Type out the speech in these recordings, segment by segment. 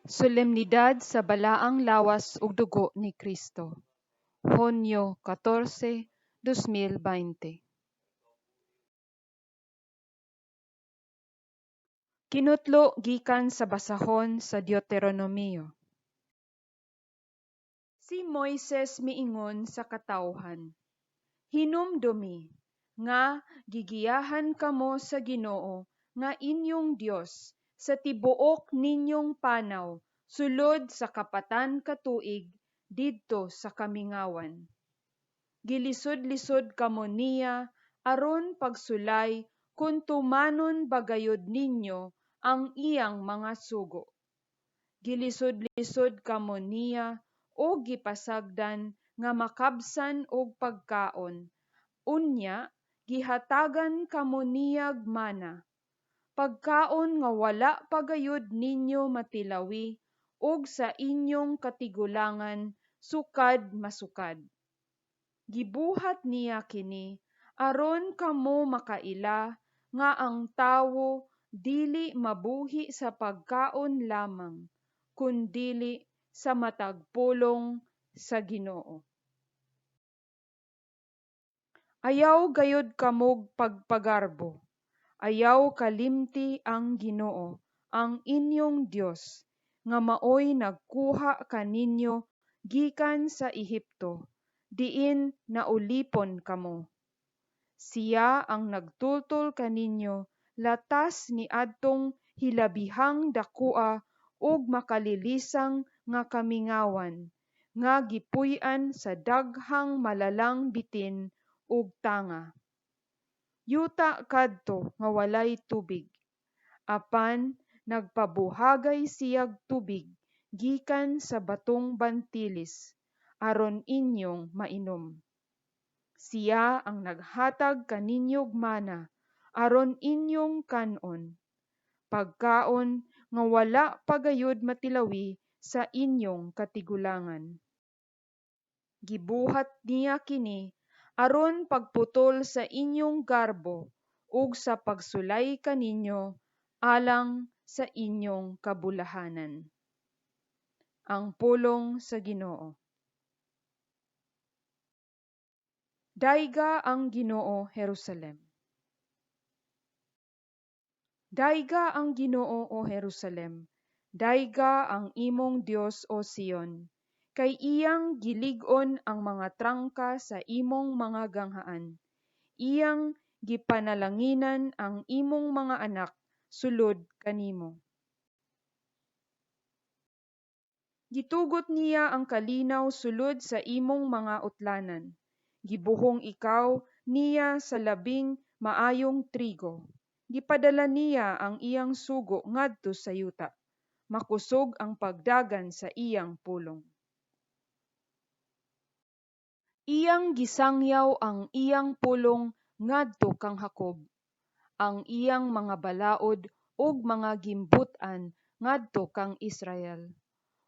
Solemnidad sa Balaang Lawas ug Dugo ni Kristo, Hunyo 14, 2020. Kinutlo gikan sa basahon sa Deuteronomio. Si Moises miingon sa katawhan, "Hinumdumi nga gigiyahan kamo sa Ginoo nga inyong Dios sa tibuok ninyong panaw sulod sa kapatan ka tuig didto sa kamingawan. Gilisod-lisod kamo niya aron pagsulay kon tumanon ba gayud ninyo ang iyang mga sugo. Gilisod-lisod kamo niya og gipasagdan nga makabsan og pagkaon, unya gihatagan kamo niyag mana, pagkaon nga wala pa gayud ninyo matilawi ug sa inyong katigulangan sukad masukad. Gibuhat niya kini aron kamo makaila nga ang tawo dili mabuhi sa pagkaon lamang, kundili sa matag pulong sa Ginoo. Ayaw gayud kamog pagpagarbo. Ayaw kalimti ang Ginoo, ang inyong Dios, nga maoy nagkuha kaninyo gikan sa Ehipto, diin naulipon kamo. Siya ang nagtultol kaninyo latas niadtong hilabihang dakoa ug makalilisang nga kamingawan, nga gipuy-an sa daghang malalang bitin ug tanga. Yuta kadto nga walay tubig, apan nagpabuhagay siyag tubig gikan sa batong bantilis aron inyong mainom. Siya ang naghatag kaninyog mana aron inyong kan-on, pagkaon nga wala pa gayud matilawi sa inyong katigulangan. Gibuhat niya kini aron pagputol sa inyong garbo ug sa pagsulay kaninyo alang sa inyong kabulahanan." Ang pulong sa Ginoo. Dayga ang Ginoo, Jerusalem. Dayga ang Ginoo, o Jerusalem, dayga ang imong Dios, o Sion, kay iyang gilig-on ang mga trangka sa imong mga ganghaan. Iyang gipanalanginan ang imong mga anak sulod kanimo. Gitugot niya ang kalinaw sulod sa imong mga utlanan. Gibuhong ikaw niya sa labing maayong trigo. Gipadala niya ang iyang sugo ngadto sa yuta. Makusog ang pagdagan sa iyang pulong. Iyang gisangyaw ang iyang pulong ngadto kang Jacob, ang iyang mga balaod ug mga gimbut-an ngadto kang Israel.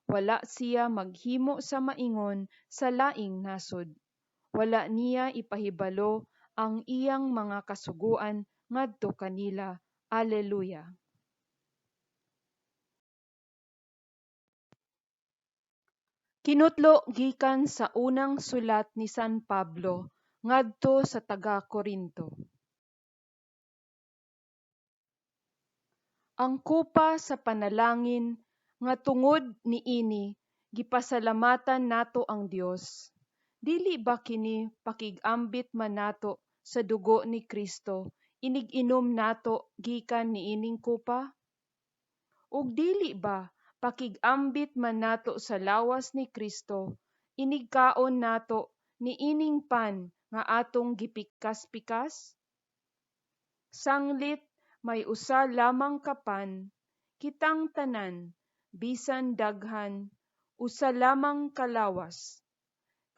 Wala siya maghimo sa maingon sa laing nasod. Wala niya ipahibalo ang iyang mga kasugoan ngadto kanila. Alleluia. Kinutlo gikan sa unang sulat ni San Pablo ngadto sa taga-Korinto. Ang kupa sa panalangin nga tungod niini gipasalamatan nato ang Dios, dili ba kini pakig-ambit man nato sa dugo ni Kristo inig-inom nato gikan niining kupa? Ug dili ba pakig-ambit man nato sa lawas ni Kristo inigkaon nato niining pan nga atong gipikas-pikas? Sanglit may usa lamang ka pan, kitang tanan, bisan daghan, usa lamang ka lawas,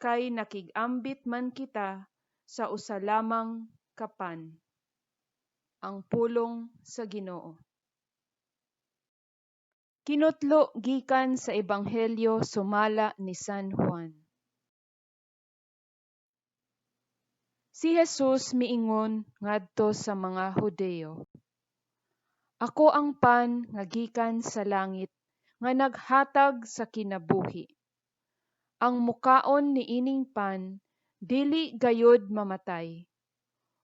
kay nakig-ambit man kita sa usa lamang ka pan. Ang pulong sa Ginoo. Kinutlo gikan sa Ebanghelyo sumala ni San Juan. Si Jesus miingon ngadto sa mga Hudeo, "Ako ang pan nga gikan sa langit nga naghatag sa kinabuhi. Ang mukaon niining pan dili gayud mamatay,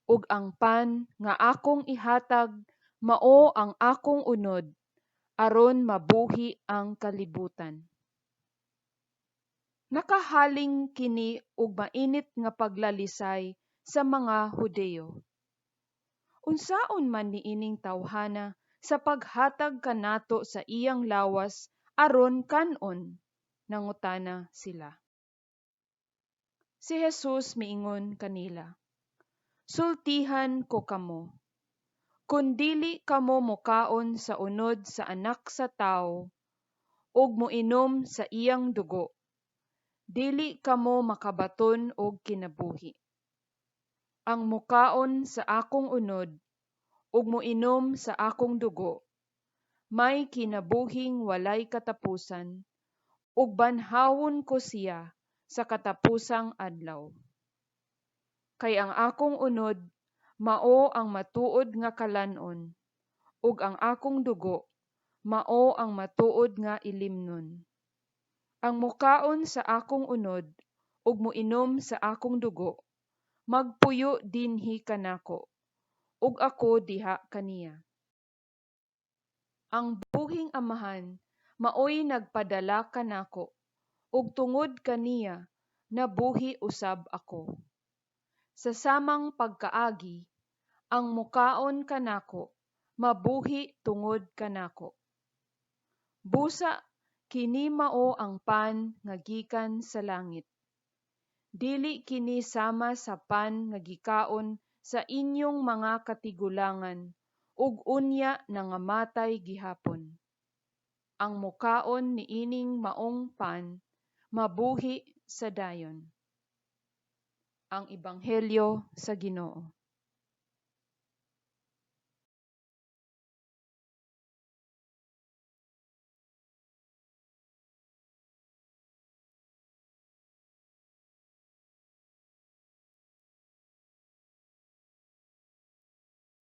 ug ang pan nga akong ihatag mao ang akong unod aron mabuhi ang kalibutan." Nakahaling kini og mainit nga paglalisay sa mga Hudiyo. "Unsaon man niining tawhana sa paghatag kanato sa iyang lawas aron kan-on?" nangutana sila. Si Jesus miingon kanila, "Sultihan ko kamo, kun dili kamo mokaon sa unod sa Anak sa Tawo ug moinom sa iyang dugo, dili kamo makabaton og kinabuhi. Ang mokaon sa akong unod ug moinom sa akong dugo, may kinabuhing walay katapusan, ug banhawon ko siya sa katapusang adlaw. Kay ang akong unod mao ang matuod nga kalan-on, ug ang akong dugo mao ang matuod nga ilimnon. Ang mokaon sa akong unod ug moinom sa akong dugo, magpuyo dinhi kanako, ug ako diha kaniya. Ang buhing Amahan maoy nagpadala kanako, ug tungod kaniya nabuhi usab ako. Sa samang pagkaagi, ang mokaon kanako mabuhi tungod kanako. Busa kini mao ang pan nga gikan sa langit. Dili kini sama sa pan nga gikaon sa inyong mga katigulangan ug unya nangamatay gihapon. Ang mokaon niining maong pan mabuhi sa dayon." Ang Ebanghelyo sa Ginoo.